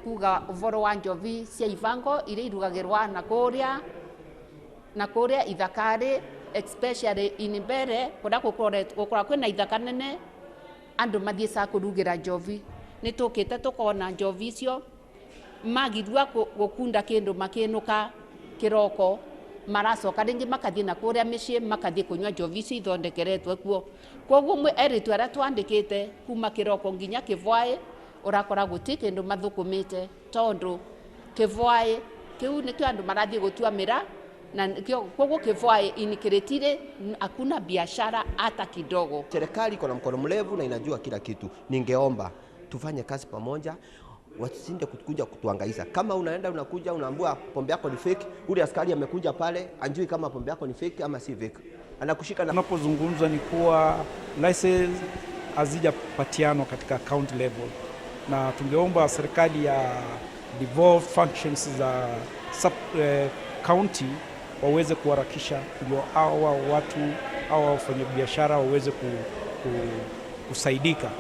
Kuga uvoro wa njovi cia ivango iria irugagirwa na kuria ithakari, especially in Mbere kuria gukoragwo kwina ithaka nene, andu mathiecaga kurugira njovi. Ni tukite tukona njovi icio magirua gukunda kindu makinuka kiroko, maracoka ringi makathie na kuria micii, makathie kunywa njovi icio ithondekeretwe kuo. Koguo eritu aria twandikite kuma kiroko nginya kivwaĩ, urakora guti kindu mathukumite, tondu kivwaĩ kiu nikio andu marathie gutua mira na nikio. Koguo kivwaĩ in Kiritiri hakuna biashara hata kidogo. Serikali iko na mkono mrefu na inajua kila kitu. Ningeomba tufanye kazi pamoja, wasinde kuja kutuangaisha. Kama unaenda unakuja unaambiwa pombe yako ni fake, ule askari amekuja pale anjui kama pombe yako ni fake ama si fake, anakushika na Tunapozungumza ni kuwa license hazijapatianwa katika county level, na tungeomba serikali ya devolved functions za sub county waweze kuharakisha ndio hawa watu, hawa wafanyabiashara waweze kusaidika.